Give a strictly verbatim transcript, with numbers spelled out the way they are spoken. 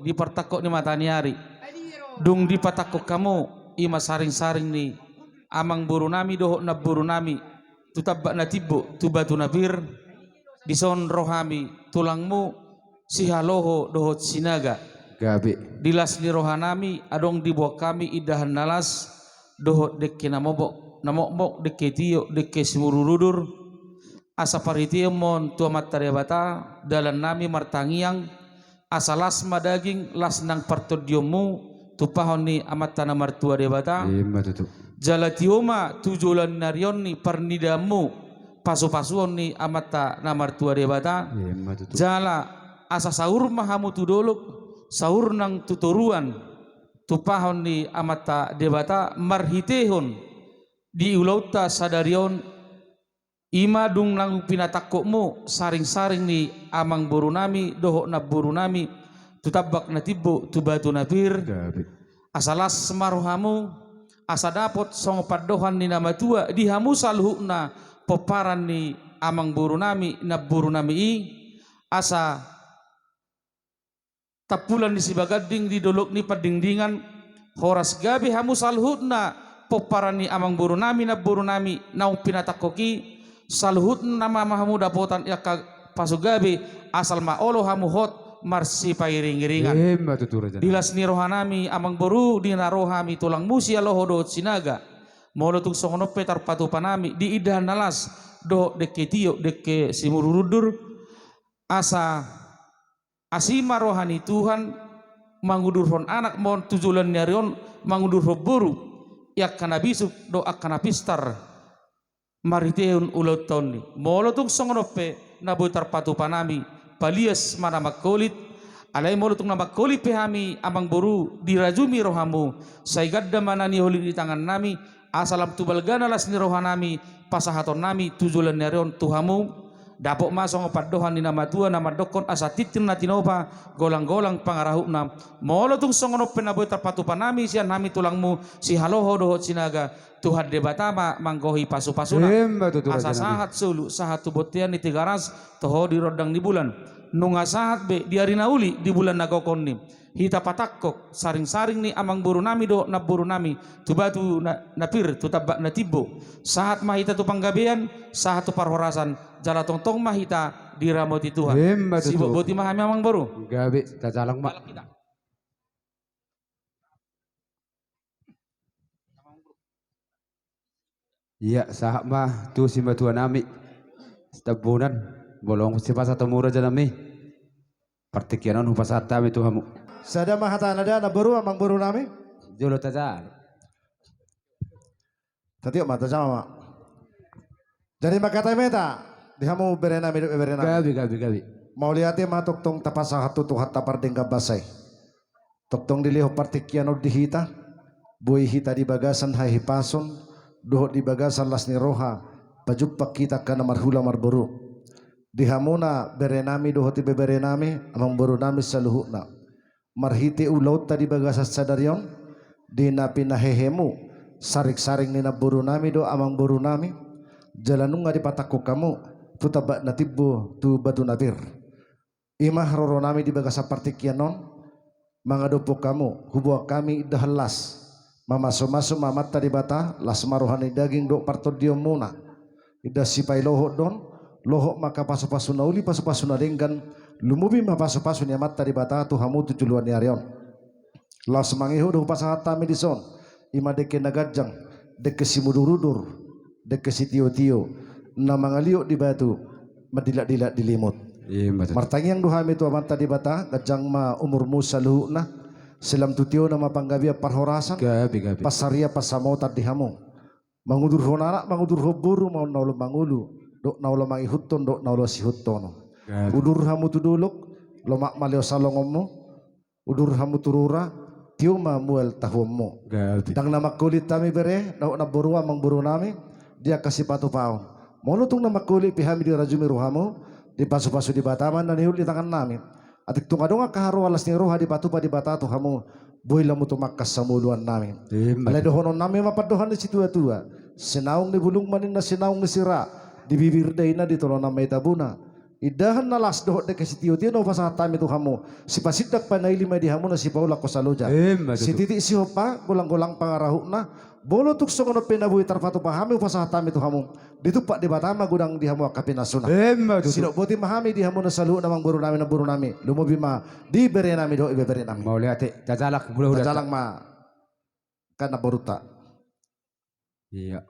di partangkok ni mata ni ari. Dung dipatangkok hamu, i ma saring-saring ni amangborunami dohot namborunami, tu tambak na timbo, tu batu na pir, dison ro hami tulangmu, sihaloho dohot sinaga. Gabe. Di las ni rohanami, adong diboan hami indahan na las, dohot dengke na mokmok, na mokmok, dengke tio, dengke simudurudur, asa parhiteon ma on tu Amanta Debata, dalannami martangiang, asa las ma daging, las nang partondionmu, tumpahon ni Amanta na martua Debata. Ima tutu. Jala tio ma tu joloan ni ari on ni parnidaanmu, pasupasuon ni Amanta na martua Debata. Ima tutu. Jala asa saur ma hamu tu dolok, saur nang tu toruan, tumpahon ni Amanta Debata, marhitehon di ulaonta sadari on, i ma dung naung pinatangkokmu saring-saring ni amangborunami dohot namborunami tu tambak na timbo, tu batu na pir. Gabe. Asa las ma rohamu, asa dapot songon pandohan ni na matua di hamu saluhutna pomparan ni amangborunami, namborunami i, asa tampulan ni Sibaganding di dolok ni Pandingdingan, horas gabe hamu saluhutna pomparan ni amangborunami, namborunami naung pinatangkok i, saluhutna ma hamu dapotan i angka pasu gabe, asal ma olo hamu hot marsipairing-iringan. Ima tutu, rajanami. Di las ni rohanami, amangboru, di na ro hami tulangmu sihaloho dohot sinaga, molo tung songon on pe tarpatupa nami di indahan na las dohot dengke tio, dengke simudurudur, asa asi ma roha ni Tuhan, mangudurhon anak ma on tu joloan ni ari on, mangudurhon boru, i angka na bisuk dohot angka na pistar, marhitehon ulaonta on ni. Molo tung songon on pe na boi tarpatupa nami, palias ma na mangkolit, alai molo tung na mangkolit pe hami, amangboru, dirajumi rohamu, sai ganda ma na niholit ni tangannami, asa lam tu balgana las ni rohanami, pasahatonnami tu joloan ni ari on tu hamu, dapot ma songon pandohan ni na matua na mandokkon asa tintin na tinopa, golang-golang pangarahutna, molo tung songon on pe na boi tarpatupa nami sian hami tulangmu, sihaloho dohot sinaga, Tuhan Debata ma manggohi pasu-pasuna. Ima tutu, rajanami. Asa sahat solu, sahat tu bontean ni Tigaras, toho di rondang ni bulan. Nunga sahat be di ari na uli di bulan na gok on ni. Hita patangkok, saring-saring ni amangborunami dohot namborunami, tu batu na, na pir, tu tambak na timbo. Sahat ma hita tu panggabean, sahat tu parhorasan, jala tongtong ma hita diramoti Tuhan. Ima tutu. Sibotboti ma hami, amangboru. Gabe, tajalang ma. Jalang hita. Ia, sahat ma tu simatuanami Sitambunan, molo on sipasahat hamu, rajanami. Partingkian on hupasahat hami tu hamu. Sada ma hatana da, namboru, amangborunami. Jolo tajalang. Tatiop ma, tajalang ma. Jadi mangkatai ma hita di hamu berenami dohot ibeberenami. Gabe, gabe, gabe. Mauliate ma tongtong tapasahat tu Tuhanta pardenggan basa i. Tongtong dilehon partingkian on di hita, boi hita di bagasan hahipason, dohot di bagasan las ni roha, pajumpang hita angka na marhula marboru. Di hamuna berenami dohot ibeberenami, amangborunami saluhutna. Marhite ulaonta di bagasan sadari on, di na pinahehemu, saring-saring ni namborunami dohot amangborunami, jala nunga dipatangkok hamu, tu tambak na timbo, tu batu na pir. I ma haroronami di bagasan partingkian on, mangadophon hamu, huboan hami indahan las, mamasu-masu ma Amanta Debata, las ma roha ni daging dohot partondionmuna. Indahan sipailohot do on, lohot ma angka pasu-pasu na uli, pasu-pasu na denggan, lumobi ma pasu-pasu ni Amanta Debata tu hamu tu joloan ni ari on. Laos mangihut do hupasahat hami dison, i ma dengke na ganjang, dengke simudurudur, dengke sitio-tio, na mangaliat di batu, mandilak-dilak di limut. Ima tutu. Martangiang do hami tu Amanta Debata, ganjang ma umurmu saluhutna, sai lam tu tiona ma panggabean parhorasan, gabe, gabe, pansarian pansamotan di hamu. Mangudurhon anak, mangudurhon boru ma on na olo mangolu, dohot na olo mangihuthon, dohot na olo siihuthonon. Gabe. Udur hamu tu dolok, lomak maleo salongonmu, udur hamu tu rura, tio ma mual tahuonmu. Gabe. Ndang na mangkolit hami bere, dohot namboru, amangborunami, di angka sipatupaon. Molo tung na mangkolit pe hami dirajumi rohamu, dipasu-pasu Debata ma na niholit ni tangannami. Atik tung adong angka haroa las ni roha dipatupa Debata tu hamu, boi lam tumangkas hamuluannami. Ima tutu. Alai dohononnami ma pandohan ni situa-tua. Sinaung ni bulung ma ninna, sinaung ni sira, di bibir daina, di tolonan ma i tabuna. Indahan na las dohot dengke sitiotio na hupasahat hami tu hamu. Sipasindak panaili ma di hamu na sipaulak hosa loja. Emma tutu. Sititi sihompa, golang-golang pangarahutna. Molo tung songon on pe na boi tarpatupa hami hupasahat hami tu hamu. Ditumpak Debata ma godang di hamu angka pinasuna. Emma tutu. Sidok boti ma hami di hamu na saluhutna amangboru nami, namboru nami. Lumobi ma di bere nami dohot ibebere nami. Mauliate, tajalang mula hudanta. Tajalang ma. Kan namborunta. Iya.